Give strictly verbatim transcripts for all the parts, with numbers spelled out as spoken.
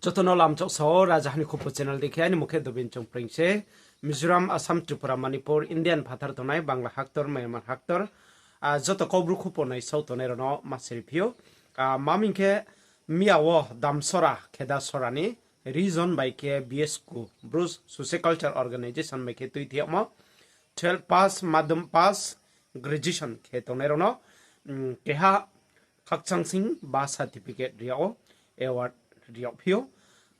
Joto no lamchok sao, Raja Hani Khupo channel dei khe, aini mung khe Dobin Chongpreng se. Mizoram, Assam, Tripura, Manipur, Indian phathar tongnai, Bangla haktor, Myanmar haktor, ah, joto Kaubru khupo naisao tongnai rao no ma siri phi ou. Ah, maming khe miya wo Damsora, Khedasora ni region bai khe B S K U, Bru Socio-Cultural Organization bai khe tuithiyagmo twelve pass, madhyamik pass, graduation khe tongnai rao no, mm, keha khakchang sing ba certificate ri yag ou, award ri yag phi ou.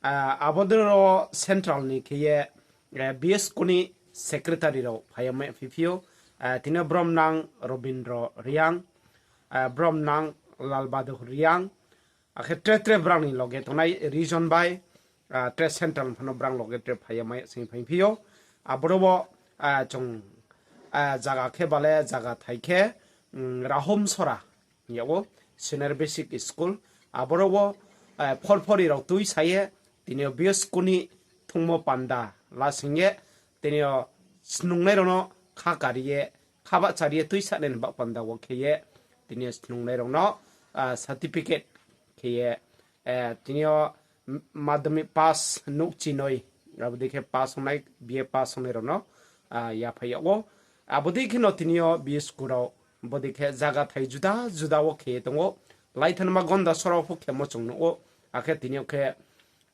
Ah, abo dei ro central ni khe ye, eh, B S K U ni secretary rao phai yag mai phi phi ou. Ah, tini yo brom nang Robindro Reang, ah, brom nang Lalbahadur Reang, akhe tre tre brang ni loge tongnai region bai, ah, tre central phano brang loge tre phai yag mai sing phai phi ou. Aboro wo, ah, chung, ah, zaga khe bale zaga thai khe, mm, Rahumsora hing yag ou, Senior Basic School. Aboro wo, ah, phorphori rao tuisa ye, tini yo B S K U ni thungmo panda la sing ye, tini yo snungnai rao no kha kari ye, kha bahchari ye tuisanai ni baoh panda wo khe ye, tini yo snungnai rao no, ah, certificate khe ye, eh, tini yo madhyamik pass nouh chinoi, abo dei khe pass ongnai, B A pass ongnai rao no, ah, yaphai yag ou. Abo dei khe no tini yo B S K U rao, bo dei khe zaga thai juda juda wo khe ye tong ou. Laithanma Gondasora pho khemo chung nuh ou. Akhe tini yo khe,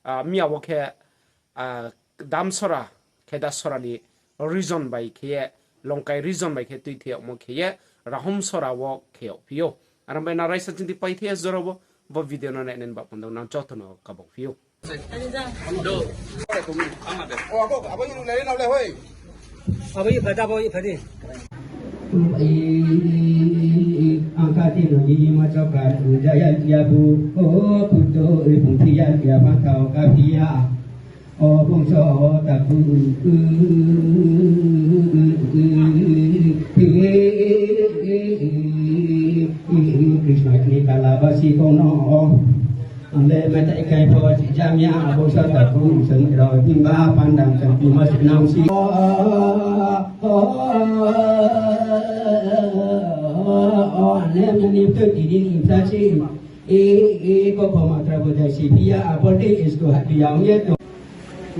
ah, miya wo khe, ah, Damsora, Khedasora ni region bai khe ye, Longkai region bai khe tuithiyagmo khe ye, Rahumsora wo khe yag phi ou. Aro bai nang raisa chingthi paithai ya jora wo, bo video no nainai ni baoh panda wo nang joto no kabau phi ou. Ang kati no ni ma choka jaya ya bu, o puto e pungthi ya ya ma thao ka phi ya. O bungso taku Krishna ni kalabasi kono. Ang le metai kai pho si jamya, bungso taku seng rao himba pandang seng pima si nang si. Ang le mani pho tini ni pha si. E, e, ko pho matra bo jai si phi ya, abo dei school ha phi ya, ong ye to.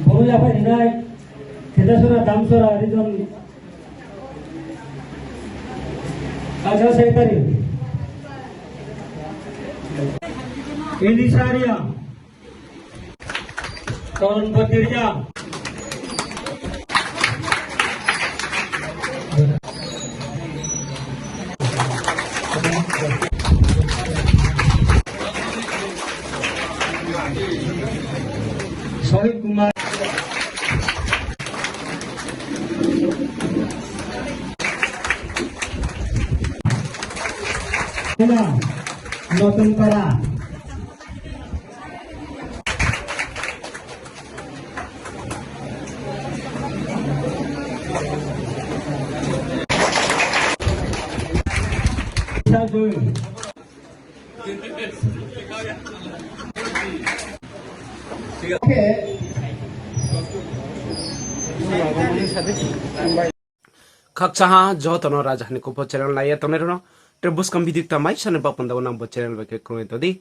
Bo ya pha ni nai, Khedasora, Damsora, region. Cultural Secretary. Elisa Reang. Karon Batiria. Sohit Kumar. Notun Para. Khakchang ha joto no Raja Hani Khupo channel nai ye tongnai rao no. Tre buskang video kta mai sani baoh panda wo nang bo channel bai khe krung ye tong di.